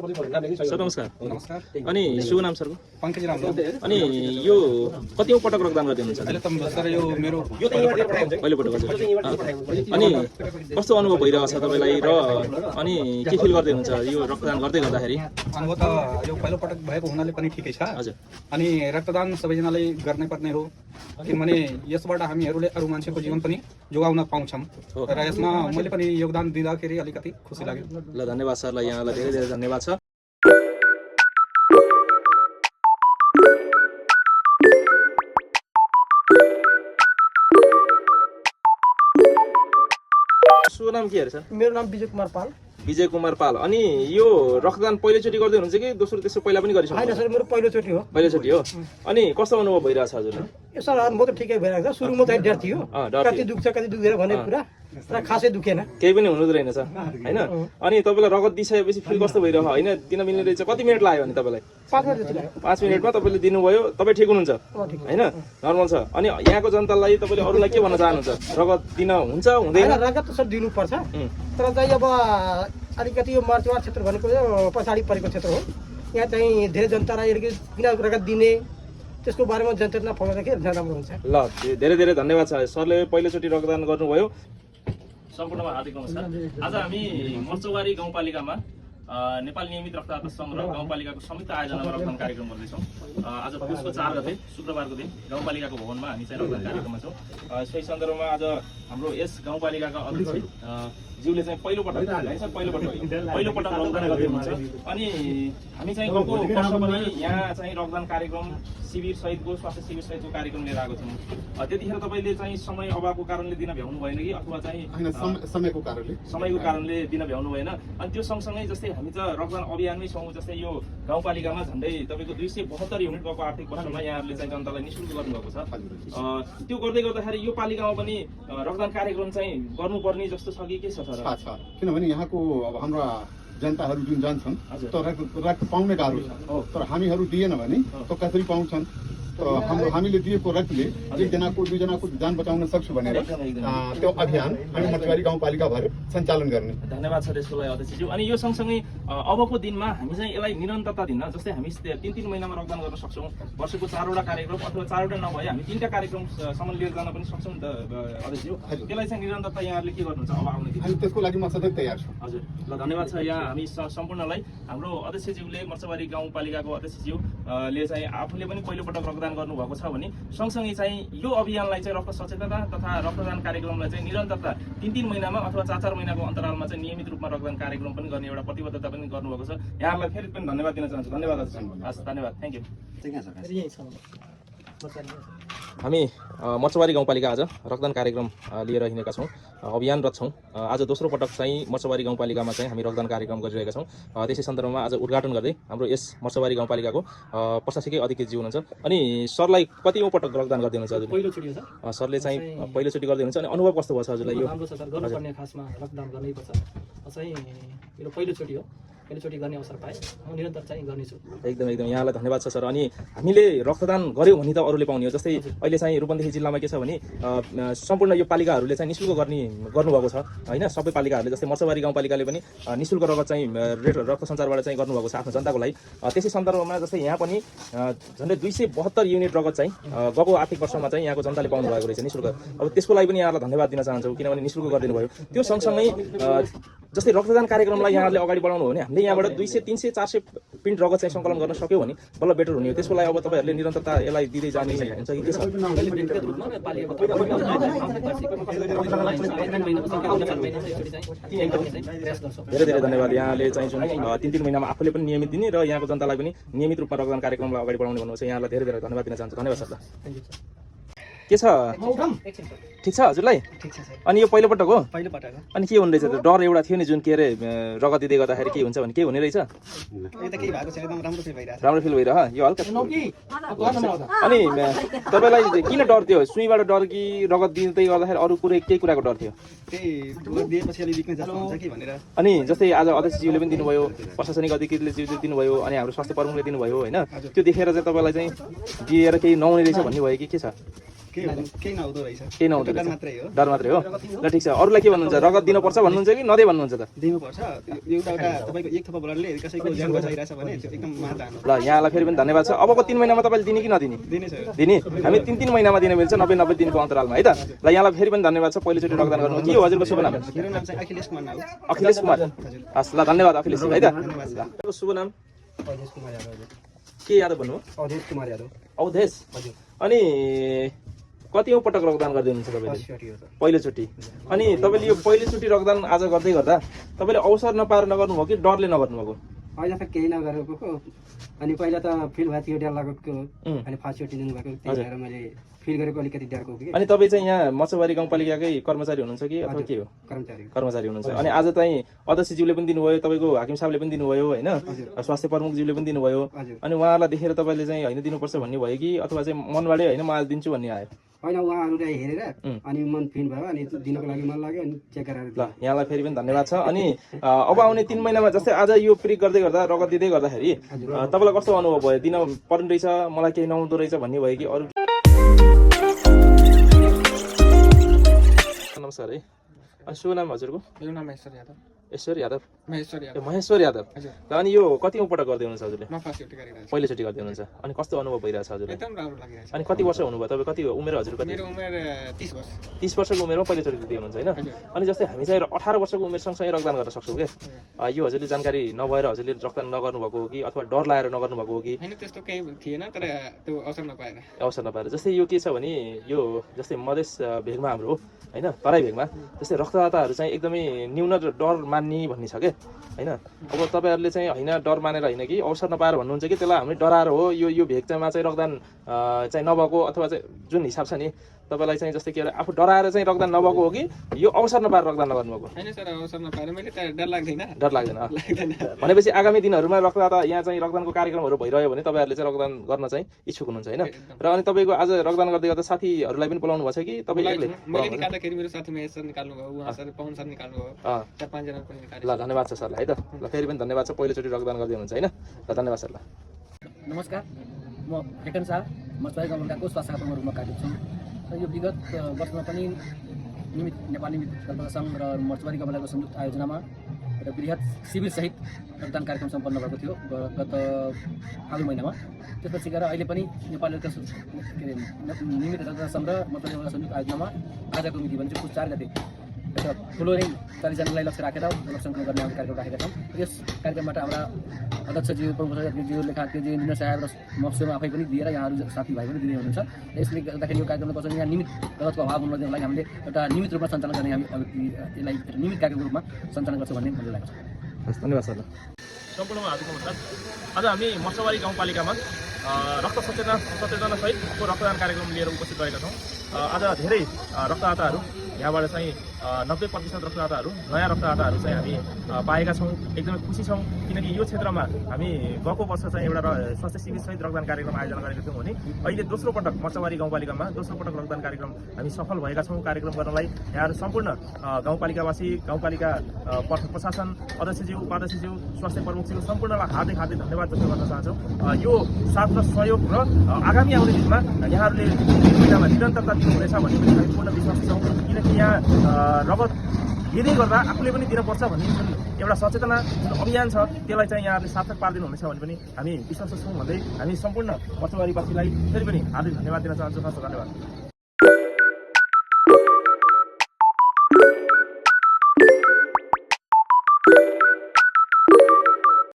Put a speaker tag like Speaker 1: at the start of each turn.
Speaker 1: Sir नमस्कार।
Speaker 2: नमस्कार।
Speaker 1: अनि शुभ नाम सरको?
Speaker 2: पंकज राम।
Speaker 1: अनि यो कतिौं पटक रक्तदान गर्दै हुनुहुन्छ?
Speaker 2: अहिले त सर यो मेरो
Speaker 1: पहिलो पटक हजुर। अनि कस्तो अनुभव भइरहेको छ तपाईलाई र अनि के फिल गर्दै हुनुहुन्छ यो रक्तदान गर्दै गर्दाखेरि?
Speaker 2: अनुभव त यो पहिलो पटक भएको हुनाले पनि ठिकै छ।
Speaker 1: हजुर।
Speaker 2: अनि रक्तदान सबैजनाले गर्नै पर्ने हो किनभने यसबाट हामीहरूले अरू मान्छेको जीवन पनि जोगाउन पाउँछौँ र यसमा मैले पनि योगदान दिँदाखेरि अलिकति खुसी लाग्यो।
Speaker 1: ल धन्यवाद सरलाई, यहाँलाई धेरै धेरै धन्यवाद छ। शुभ नाम के अरे सर?
Speaker 3: मेरो नाम विजय कुमार पाल।
Speaker 1: विजय कुमार पाल। अनि यो रक्तदान पहिलोचोटि गर्दै हुनुहुन्छ कि दोस्रो तेस्रो पहिला पनि गरिसक्नु?
Speaker 3: होइन सर, मेरो पहिलोचोटि हो।
Speaker 1: पहिलोचोटि हो। अनि कस्तो अनुभव भइरहेछ हजुरलाई?
Speaker 3: यो सर म त ठिकै भइरहेको छ। सुरुमा त डर थियो, कति दुख्छ कति दुख्दैन भन्ने कुरा, तर खासै दुखेन।
Speaker 1: केही पनि हुनु रहेनछ हैन? अनि तपाईलाई रगत दिइसकेपछि फिल कस्तो भइरह्यो? हैन दिन मिल्ने रहेछ। कति मिनेट लाग्यो अनि तपाईलाई?
Speaker 3: 5 मिनेट जति लाग्यो।
Speaker 1: 5 मिनेटमा तपाईले दिनुभयो। तपाई ठिक हुनुहुन्छ हैन? नर्मल छ। अनि यहाँको जनतालाई तपाईले अरूलाई के भन्न चाहनुहुन्छ? रगत दिन हुन्छ हुँदैन?
Speaker 3: हैन, रगत त सर दिनुपर्छ, तर चाहिँ अब अलिकति यो मर्चवार क्षेत्र भनेको पछाडि परेको क्षेत्र हो। यहाँ चाहिँ धेरै जनतालाई किन रगत दिने त्यसको बारेमा जनतालाई फोन गर्दाखेरि राम्रो हुन्छ।
Speaker 1: ल धेरै धेरै धन्यवाद छ। सरले पहिलोचोटि रक्तदान गर्नुभयो। सम्पूर्णमा हार्दिक नमस्कार। आज हामी मर्चवारी गाउँपालिकामा नेपाल नियमित रक्तदाता संघ र गाउँपालिकाको संयुक्त आयोजनामा रक्तदान कार्यक्रम गर्दैछौँ। आज पुसको 4 गते शुक्रबारको दिन गाउँपालिकाको भवनमा हामी चाहिँ रक्तदान कार्यक्रममा छौँ। यही सन्दर्भमा आज हाम्रो यस गाउँपालिकाका अध्यक्ष ज्यूले चाहिँ पहिलो पटक रक्तदान गर्दै हुनुहुन्छ। अनि हामी चाहिँ गएको वर्ष पनि यहाँ चाहिँ रक्तदान कार्यक्रम शिविर सहितको स्वास्थ्य शिविर सहितको कार्यक्रम लिएर आएको छौँ। त्यतिखेर तपाईँले चाहिँ समय अभावको कारणले दिन भ्याउनु भएन कि अथवा चाहिँ
Speaker 2: समयको
Speaker 1: कारणले दिन भ्याउनु भएन? अनि त्यो सँगसँगै जस्तै हामी त रक्तदान अभियानमै छौँ। जस्तै यो गाउँपालिकामा झन्डै तपाईँको 272 युनिट गएको आर्थिक वर्षमा यहाँहरूले चाहिँ जनतालाई निःशुल्क गर्नुभएको छ। त्यो गर्दै गर्दाखेरि यो पालिकामा पनि रक्तदान कार्यक्रम चाहिँ गर्नुपर्ने जस्तो छ कि के छ सर?
Speaker 4: किनभने यहाँको अब हाम्रा जनताहरू जुन जान्छन् त रक्त पाउने गाह्रो छ, तर हामीहरू दिएन भने त कसरी पाउँछन्? हामीले दिएको रक्तले एकजनाको दुईजनाको जान बचाउन सक्छु भनेर त्यो अभियान हामी मर्चवारी गाउँपालिका भएर सञ्चालन गर्ने।
Speaker 1: धन्यवाद छ त्यसको लागि अध्यक्षज्यू। अनि यो सँगसँगै अबको दिनमा हामी चाहिँ यसलाई निरन्तरता दिन जस्तै हामी 3-3 महिनामा रक्तदान गर्न सक्छौँ। वर्षको 4वटा कार्यक्रम अथवा 4वटा नभए हामी 3टा कार्यक्रमसम्म लिएर जान पनि सक्छौँ नि त अध्यक्षज्यू? त्यसलाई चाहिँ निरन्तरता यहाँहरूले के गर्नुहुन्छ अब आउने दिन?
Speaker 4: हामी त्यसको लागि म सधैँ तयार छु।
Speaker 1: हजुर ल धन्यवाद छ। यहाँ हामी सम्पूर्णलाई हाम्रो अध्यक्षज्यूले मर्चवारी गाउँपालिकाको अध्यक्षज्यूले चाहिँ आफूले पनि पहिलोपटक रक्तदान गर्नुभएको छ भने सँगसँगै चाहिँ यो अभियानलाई चाहिँ रक्त सचेतता तथा रक्तदान कार्यक्रमलाई चाहिँ निरन्तरता 3-3 महिनामा अथवा 4-4 महिनाको अन्तरालमा चाहिँ नियमित रूपमा रक्तदान कार्यक्रम पनि गर्ने एउटा प्रतिबद्धता पनि गर्नुभएको छ। यहाँहरूलाई फेरि पनि धन्यवाद दिन चाहन्छु। धन्यवाद हस्, धन्यवाद, थ्याङ्क यू। हामी मर्चवारी गाउँपालिका आज रक्तदान कार्यक्रम लिएर हिँडेका छौँ, अभियानरत छौँ। आज दोस्रो पटक चाहिँ मर्चवारी गाउँपालिकामा चाहिँ हामी रक्तदान कार्यक्रम गरिरहेका छौँ। त्यसै सन्दर्भमा आज उद्घाटन गर्दै हाम्रो यस मर्चवारी गाउँपालिकाको प्रशासकीय अधिकृतज्यू हुनुहुन्छ। अनि सरलाई कतिौं पटक रक्तदान गर्दै हुनुहुन्छ हजुर?
Speaker 3: पहिलोचोटि हो सर।
Speaker 1: सरले चाहिँ पहिलोचोटि गर्दै हुनुहुन्छ। अनि अनुभव कस्तो भयो हजुरलाई? यो
Speaker 3: राम्रो छ सर, गर्नुपर्ने खासमा रक्तदान गर्नैपर्छ। चाहिँ मेरो पहिलोचोटि हो, पहिलोचोटि गर्ने अवसर पाएँ, म निरन्तर चाहिँ गर्नेछु।
Speaker 1: एकदम यहाँलाई धन्यवाद छ सर। अनि हामीले रक्तदान गऱ्यौँ भने त अरूले पाउने हो। जस्तै अहिले चाहिँ रूपन्देही जिल्लामा के छ भने सम्पूर्ण यो पालिकाहरूले चाहिँ निःशुल्क गर्नुभएको छ होइन? सबै पालिकाहरूले जस्तै मर्चवारी गाउँपालिकाले पनि निःशुल्क रगत चाहिँ रक्त सञ्चारबाट चाहिँ गर्नुभएको छ आफ्नो जनताको लागि। त्यसै सन्दर्भमा जस्तै यहाँ पनि झन्डै 272 युनिट रगत चाहिँ गएको आर्थिक वर्षमा चाहिँ यहाँको जनताले पाउनु भएको रहेछ निःशुल्क। अब त्यसको लागि पनि यहाँलाई धन्यवाद दिन चाहन्छु किनभने निःशुल्क गरिदिनु भयो। त्यो सँगसँगै जस्तै रक्तदान कार्यक्रमलाई यहाँहरूले अगाडि बढाउनु हो भने हामीले यहाँबाट 200, 300, 400 पिन्ट रगत चाहिँ सङ्कलन गर्न सक्यो भने बल्ल बेटर हुने हो। त्यसको लागि अब तपाईँहरूले निरन्तरता यसलाई दिँदै जाने हुन्छ कि के छ? धेरै धेरै धन्यवाद। यहाँले चाहिँ जुन 3-3 महिनामा आफूले पनि नियमित दिने र यहाँको जनतालाई पनि नियमित रूपमा रक्तदान कार्यक्रमलाई अगाडि बढाउने भन्नुहुन्छ। यहाँलाई धेरै धेरै धन्यवाद दिन चाहन्छु। धन्यवाद सर। के छ? ठिक छ हजुरलाई?
Speaker 3: ठिक छ सर।
Speaker 1: अनि यो पहिलोपटक हो?
Speaker 3: पहिलोपटक हो।
Speaker 1: अनि के हुने रहेछ? डर एउटा थियो नि जुन के अरे रगत दिँदै गर्दाखेरि के हुन्छ भने के हुने रहेछ?
Speaker 3: यो त केही भएको छैन, एकदम राम्रो फिल भइरहेछ।
Speaker 1: राम्रो फिल भइरह यो हल्का। अनि तपाईँलाई किन डर थियो? सुईबाट डर कि रगत दिँदै गर्दाखेरि अरू केही कुराको डर थियो?
Speaker 3: त्यही रगत दिएपछि अलि बिक्ने जस्तो हुन्छ कि भनेर।
Speaker 1: अनि जस्तै आज अध्यक्षज्यूले पनि दिनुभयो, प्रशासनिक अधिकृतले दिनुभयो, अनि हाम्रो स्वास्थ्य प्रमुखले दिनुभयो होइन? त्यो देखेर चाहिँ तपाईँलाई चाहिँ दिएर केही नहुने रहेछ भन्ने भयो कि के छ?
Speaker 2: केही नहुँदो रहेछ
Speaker 1: केही नहुँदो
Speaker 2: डर
Speaker 1: रहेछ
Speaker 2: मात्रै हो
Speaker 1: डर मात्रै हो ल ठिक छ अरूलाई के भन्नुहुन्छ रगत दिनुपर्छ भन्नुहुन्छ कि नदिए भन्नुहुन्छ त
Speaker 2: दिनुपर्छ एउटा तपाईँको एक थोपा ब्लडले कसैको ज्यान बचाइरहेछ भने त्यो एकदम महादान हो
Speaker 1: ल यहाँलाई फेरि पनि धन्यवाद छ अबको 3 महिनामा तपाईँले दिने कि नदिने
Speaker 2: दिने छ
Speaker 1: दिने हामी 3 महिनामा दिने मिल्छ 90 दिनको अन्तरालमा है त ल यहाँलाई फेरि पनि धन्यवाद छ पहिलोचोटि रक्तदान गर्नु के हो हजुरको शुभ नाम
Speaker 2: मेरो नाम चाहिँ अखिलेश कुमार हो
Speaker 1: अखिलेश कुमार हस् ल धन्यवाद अखिलेश है त ल शुभ नाम
Speaker 3: अवधेश कुमार यादव
Speaker 1: के यादव भन्नु
Speaker 3: अवधेश कुमार यादव
Speaker 1: अवधेश
Speaker 3: हजुर
Speaker 1: अनि कति पटक रक्तदान गर्दै हुनुहुन्छ तपाईँले
Speaker 3: फर्स्ट हो त
Speaker 1: पहिलोचोटि अनि तपाईँले यो पहिलोचोटि रक्तदान आज गर्दै गर्दा तपाईँले अवसर नपाएर नगर्नुभयो कि डरले नगर्नुभएको
Speaker 3: अहिले त केही नगरेको अनि पहिला त फिल भएको थियो डर लागेको अनि फर्स्टचोटि दिनुभएको त्यही भएर मैले फिल गरेको अलिकति डरको कि
Speaker 1: अनि तपाईँ चाहिँ यहाँ मचवारी गाउँपालिकाकै कर्मचारी हुनुहुन्छ कि अथवा के हो कर्मचारी हुनुहुन्छ अनि आज चाहिँ अध्यक्षज्यूले पनि दिनुभयो तपाईँको हाकिम साहबले पनि दिनुभयो होइन स्वास्थ्य प्रमुखज्यूले पनि दिनुभयो अनि उहाँलाई देखेर तपाईँले चाहिँ होइन दिनुपर्छ भन्ने भयो कि अथवा चाहिँ मनबाटै होइन म आज दिन्छु भन्ने आयो
Speaker 3: होइन उहाँहरूलाई हेरेर अनि मन फिल भयो अनि दिनको लागि मन लाग्यो अनि चेक गरेर
Speaker 1: ल यहाँलाई फेरि पनि धन्यवाद छ अनि अब आउने 3 महिनामा जस्तै आज यो प्रिक गर्दै गर्दा रगत दिँदै गर्दाखेरि तपाईँलाई कस्तो अनुभव भयो दिन पर्ने रहेछ मलाई केही नहुँदो रहेछ भन्ने भयो कि अरू नमस्कार है अनि शुभ नाम हजुरको
Speaker 2: मेरो नाम महेश्वर यादव
Speaker 1: ईश्वर यादव
Speaker 2: महेश्वर यादव
Speaker 1: महेश्वर यादव
Speaker 2: हजुर
Speaker 1: ल अनि यो कति पटक गर्दै हुनुहुन्छ हजुरले
Speaker 2: म फर्स्टचोटि गरिरहेको छु
Speaker 1: पहिलोचोटि गर्दै हुनुहुन्छ अनि कस्तो अनुभव भइरहेछ हजुरले
Speaker 2: एकदम राम्रो लागिरहेछ
Speaker 1: अनि कति वर्ष हुनुभयो तपाईँ कति उमेर हजुर कति
Speaker 2: मेरो उमेर 30 वर्ष
Speaker 1: 30 वर्षको उमेरमा पहिलोचोटि दिँदै हुनुहुन्छ होइन अनि जस्तै हामी चाहिँ 18 वर्षको उमेर सँगसँगै रक्तदान गर्न सक्छौँ क्या यो हजुरले जानकारी नभएर हजुरले रक्तदान नगर्नु भएको हो कि अथवा डर लागेर नगर्नु भएको हो कि
Speaker 2: होइन त्यस्तो केही थिएन तर त्यो अवसर नपाएर
Speaker 1: अवसर नपाएर जस्तै यो के छ भने यो जस्तै मधेस भेगमा हाम्रो होइन तराई भेगमा जस्तै रक्तदाताहरू चाहिँ एकदमै न्यून डर मान्ने भन्ने छ क्या होइन अब तपाईँहरूले चाहिँ होइन डर मानेर होइन कि अवसर नपाएर भन्नुहुन्छ कि त्यसलाई हामी डराएर हो यो भेग चाहिँ रक्तदान चाहिँ नभएको अथवा चाहिँ जुन हिसाब छ नि तपाईँलाई चाहिँ जस्तै के अरे आफू डराएर चाहिँ रक्तदान नभएको हो कि यो अवसर नपाएर रक्तदान नगर्नुभएको
Speaker 2: होइन सर अवसर नपाएर मैले त डर लाग्दैन
Speaker 1: डर लाग्दैन भनेपछि आगामी दिनहरूमा रक्तदाता यहाँ चाहिँ रक्तदानको कार्यक्रमहरू भइरह्यो भने तपाईँहरूले चाहिँ रक्तदान गर्न चाहिँ इच्छुक हुनुहुन्छ होइन र अनि तपाईँको आज रक्तदान गर्दै गर्दा साथीहरूलाई पनि बोलाउनु भएको छ कि तपाईँ एक्लै
Speaker 2: मैले निकाल्दाखेरि मेरो साथी महेश सर निकाल्नु भयो उहाँ सर पवन सर निकाल्नु भयो 4-5 जना पनि निकाले
Speaker 1: ल धन्यवाद छ सरलाई है त ल फेरि पनि धन्यवाद छ पहिलोचोटि रक्तदान गर्दै हुनुहुन्छ होइन ल धन्यवाद सर ल
Speaker 5: नमस्कार म हेटन शाह मचवारी गाउँपालिकाको स्वास्थ्य प्रमुखको रूपमा कार्यरत छु र यो विगत वर्षमा पनि नेपाली कर्मचारी सङ्घ र मचवारी गाउँपालिकाको संयुक्त आयोजनामा एउटा वृहत शिविरसहित रक्तदान कार्यक्रम सम्पन्न भएको थियो गत फागुन महिनामा त्यसपछि गएर अहिले पनि नेपाली के अरे नियमित रक्तदान सङ्घ र मचवारी गाउँपालिका संयुक्त आयोजनामा आजको मिति भने चाहिँ 4 गते एउटा ठुलो नै 40 जनालाई लक्ष्य राखेर रक्तदान गर्ने कार्यक्रम राखेका छौँ। यस कार्यक्रमबाट हाम्रा अध्यक्षज्यू प्रमुखज्यू लेखाज्यू इन्जिनियर साहेब र मक्सुमा आफै पनि दिएर यहाँहरू साथीभाइ पनि दिने हुनुहुन्छ। यसले गर्दाखेरि यो कार्यक्रमलाई पछि यहाँ नियमित रगतको अभाव हुनुको लागि हामीले एउटा नियमित रूपमा सञ्चालन गर्ने हामी यसलाई नियमित कार्यक्रमको रूपमा सञ्चालन गर्छौँ भन्ने मलाई लाग्छ।
Speaker 1: धन्यवाद सर। सम्पूर्णमा हार्दिक नमस्कार। आज हामी मचवारी गाउँपालिकामा रक्त सचेतनासहितको रक्तदान कार्यक्रम लिएर उपस्थित रहेका छौँ। आज धेरै रक्तदाताहरू यहाँबाट चाहिँ 90% रक्तदाताहरू नयाँ रक्तदाताहरू चाहिँ हामी पाएका छौँ। एकदमै खुसी छौँ किनकि यो क्षेत्रमा हामी गएको वर्ष चाहिँ एउटा स्वास्थ्य शिविरसहित रक्तदान कार्यक्रम आयोजना गरेका थियौँ भने अहिले दोस्रो पटक मचवारी गाउँपालिकामा दोस्रो पटक रक्तदान कार्यक्रम हामी सफल भएका छौँ। कार्यक्रम गर्नलाई यहाँहरू सम्पूर्ण गाउँपालिकावासी गाउँपालिका प्रशासन अध्यक्षज्यू उपाध्यक्षज्यू स्वास्थ्य प्रमुखज्यू सम्पूर्णलाई हार्दिक धन्यवाद व्यक्त गर्न चाहन्छौँ। यो साथ र सहयोग र आगामी आउने दिनमा यहाँहरूले महिनामा निरन्तरता दिनुहुनेछ भन्ने पनि हामी पूर्ण विश्वास छौँ किनकि यहाँ रगत दिँदै गर्दा आफूले पनि दिनुपर्छ भन्ने जुन एउटा सचेतना जुन अभियान छ त्यसलाई चाहिँ यहाँहरूले सार्थक पारिदिनु हुनेछ भने पनि हामी विश्वास छौँ भन्दै हामी सम्पूर्ण मचवारीवासीलाई फेरि पनि हार्दिक धन्यवाद दिन चाहन्छौँ। धन्यवाद।